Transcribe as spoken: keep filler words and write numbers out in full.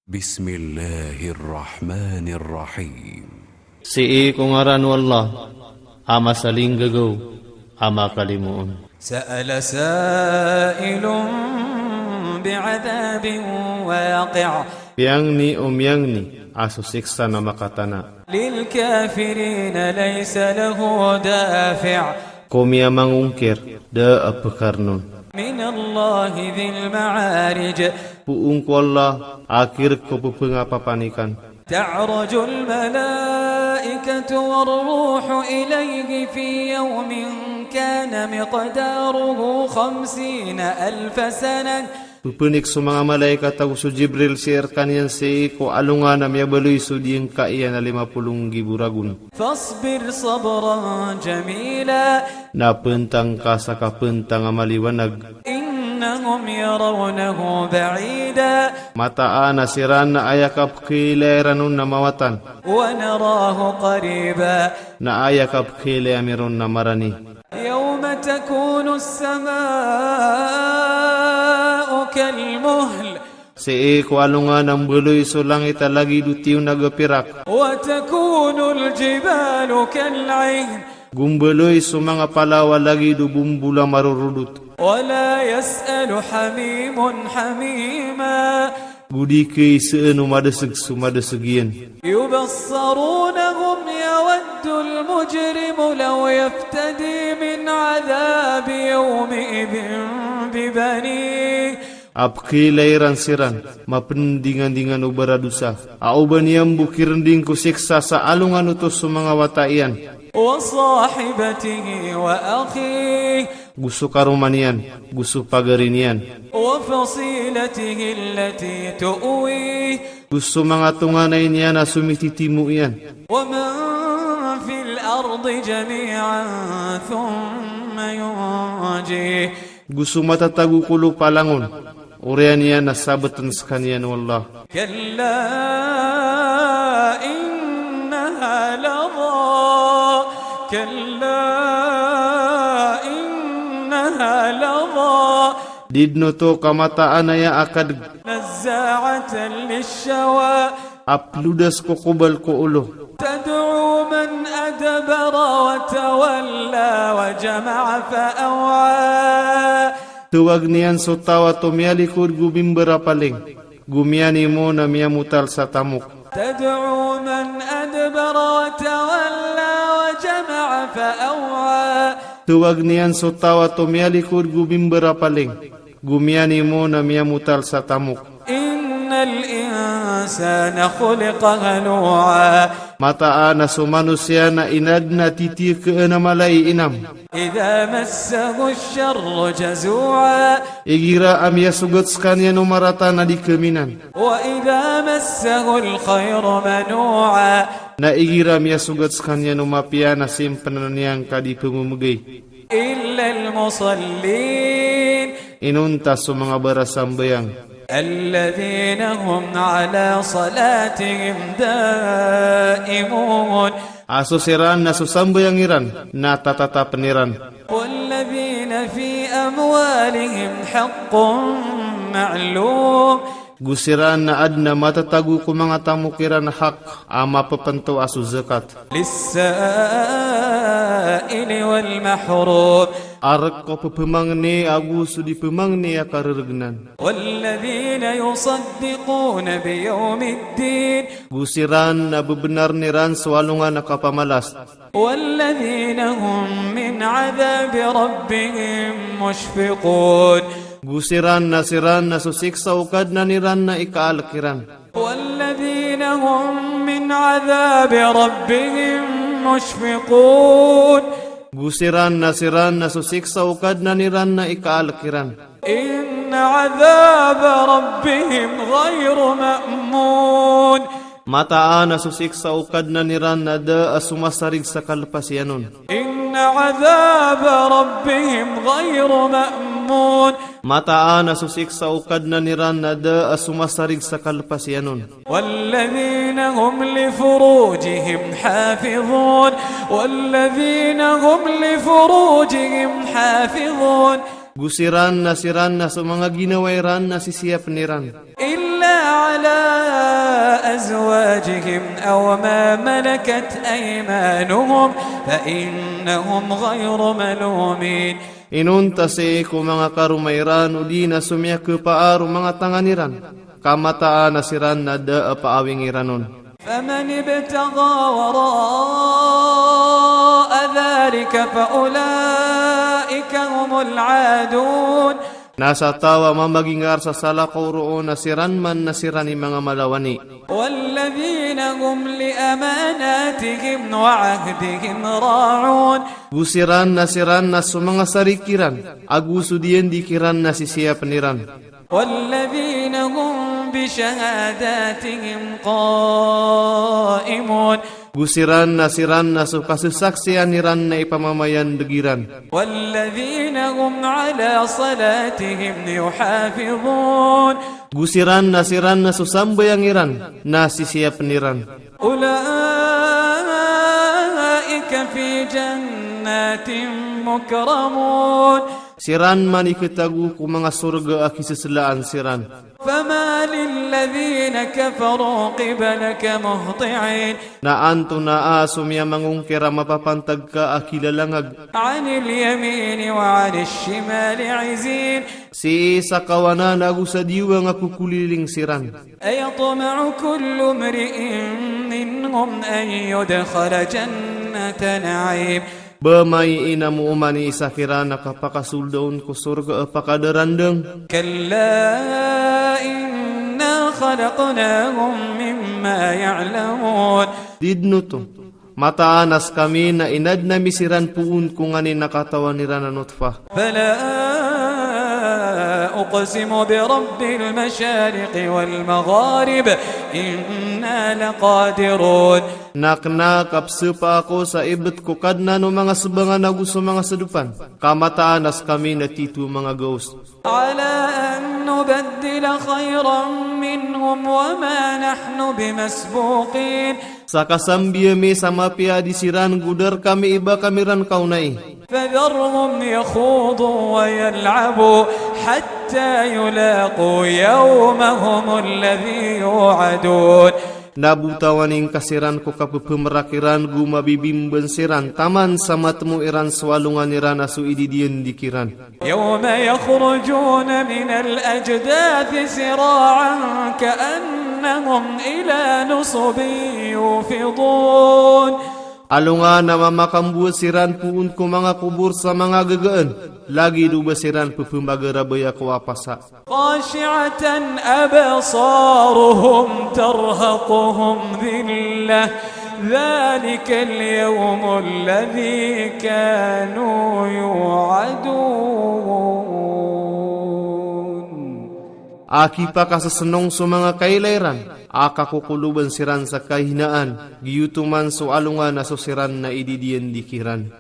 Bismillahirrahmanirrahim. Sii ko ngaran o Allah, a masalinggagaw, a makalimoon. Sa'ala sa'ilun bi'adhabin waqi'. Piyangni o miyangni a so siksa na makatana. Lil kafirina laysa lahu dafi'. Ko miyamangongkir, da a pkarnon. Minallahi dhil ma'arij. Poon ko Allah a kirk ko ppngapapanikan. Ta'rujul malaikatu war ruhu ilayhi fi yawmin kana miqdaruhu khamsina alfa sanah. Pphanik so manga malaikat ago so Jibril sii rkaniyan sii ko alongan a miyabaloy so diyangka iyan a lima polo nggibo ragon. Fasbir sabran jamila. Na pntang ka sa kapntang a maliwanag. Innahum yarawnahu ba'ida. Mataan a siran na aya kapkhailay ran on na mawatan. Wa narahu qariba. Na aya kapkhailay ami ron na marani. Yawma takunus sama'u kal muhl. Sii ko alongan a mbaloy so langit a lagid o tiyonaga pirak. Wa takunul jibalu kal 'ihn. Go mbaloy so manga palaw a lagid o bombola marorodot. Wa la yas'alu hamimun hamima. Go di khaisaan o madasg so madasg iyan. Yubassarunahum yawaddul mujrimu law yaftadi min adhabi yawma'idhin bibanih. A pkhailay ran siran, mapndingandingan o baradosa. A oba niyan bo kirnding ko siksa sa alongan oto so manga wata iyan. Wa sahibatihi wa akhih. Go so karoma niyan, go so pagari niyan. Wa fasilatihi allati tu'wih. Go so manga tonganay niyan a somititimo iyan. Wa man fil ardi jami'an thumma yunjih. Go so matatago ko lopa langon, oriyan iyan a sabtn skaniyan o Allah. Kalla innaha ladha. Kalla innaha ladha. Di dn oto ka mataan a aya a kadg. Nazza'atan lish-shawa. A plodas ko kobal ko olo. Tad'u man adbara wa tawalla wa jama'a fa aw'a. Tawag niyan so taw a tomiyalikod go mimbarapaling, go miyanimo na miyamotal sa tamok. Tad'u man adbara wa tawalla wa jama'a fa aw'a. Tawag niyan so taw a tomiyalikod go mimbarapaling, go miyanimo na miyamotal sa tamok. Innal insana khuliqa halu'a. Mataan a so manosiya na inadn a titiyakn a mala i inam. Idha massahu ash-sharru jazu'a. Igira a miyasogat skaniyan o marata na di kaminan. Wa idha massahul khayru manu'a. Na igira a miyasogat skaniyan o mapiya na simpnn iyan ka di pmomgay. Illal musallin. Inonta so manga barasambayang. Alladhina hum ala salatihim daimun. A so siran na so sambayang iran na tatatapn iran. Walladhina fi amwalihim haqqun ma'lum. Go siran na adn a matatago ko manga tamok iran a hak a mapepento a so zakat. Lis-sa'ili wal mahrum. A rk ko pphamangni ago so di phamangni a karergnan. Walladhina yusaddiquna bi yawmiddin. Go siran na bbnarn iran so alongan a kapamalas. Walladhina hum min adhabi rabbihim mushfiqun. Go siran na siran na so siksa o Kadnan iran na ikaalk iran. Walladhina hum min adhabi rabbihim mushfiqun. Go siran na siran na so siksa o Kadnan iran na ikaalk iran. Inna adhaba rabbihim ghayru ma'mun. Mataan a so siksa o Kadnan iran na da a somasarig sa kalpas iyan on. Inna adhaba rabbihim ghayru ma'mun. Mataan a so siksa o Kadnan iran na da a somasarig sa kalpas iyan on. Walladhina hum li furujihim hafidhun. Walladhina hum li furujihim hafidhun. Go siran na siran na so manga ginawa iran na sisiyapn iran. Illa على أزواجهم أو ما ملكت أيمانهم فإنهم غير ملومين. Inonta sii ko manga karoma iran odi na so miyakhapaar o manga tangan iran, ka mataan a siran na da a paawing iran on. فمن ابتغى وراء ذلك فأولئك هم العادون. Na sa taw a mamagingar sa salakaw roo na siran man na siran i manga malawani. والذين هم لأماناتهم وعهدهم راعون. Go siran na siran na so manga sarik iran ago so diyandi kiran na sisiyapn iran. والذين هم بشهاداتهم قائمون. Go siran na siran na so kasasaksian iran na ipamamayandg iran. والذين هم على صلاتهم يحافظون. Go siran na siran na so sambayang iran na sisiyapn iran. أولئك في جنات مكرمون. Siran man i khatago ko manga sorga a kiseslaan siran. فما للذين كفروا قبلك مهطعين. Na antonaa so miyamangongkir a mapapantag ka a kilalangag. عن اليمين وعن الشمال عزين. Sii sa kawanan ago sa diwang a kokolileng siran. أيطمع كل امرئ منهم أن يدخل جنة نعيم. Ba maiinam oman i isa kiran a kapakasold on ko sorga a pakadarandang. كلا إنا خلقناهم مما يعلمون. Di dn oto, mataan a skami na inadn ami siran poon ko nganin a katawan iran a nutfah. فلا أقسم برب المشارق والمغارب إنا لقادرون. Na kna a kapsapa ako sa ibt ko Kadnan o manga sbangan ago so manga sdpan, ka mataan a skami na tito manga gaos. على أن نبدل خيرا منهم وما نحن بمسبوقين. Sa kasambi ami sa mapiya di siran go da rkami i ba kami ran kaonai. فذرهم يخوضوا ويلعبوا حتى يلاقوا يومهم الذي يوعدون. Na botawan ingka siran ko kapphmrak iran go mabibimban siran taman sa matmo iran so alongan iran a so ididiyandi kiran. يوم يخرجون من الأجداث سراعا كأنهم إلى نصب يوفضون. Alongan a mamakambowa siran poon ko manga kobor sa manga gagaan, lagid o ba siran pphmagarabaya ko apasa. خاشعة أبصارهم ترهقهم ذلة ذلك اليوم الذي كانوا يوعدون. A kipakasasnong so manga kaila iran, a kakokoloban siran sa kahinaan, giyoto man so alongan a so siran na ididiyandi kiran.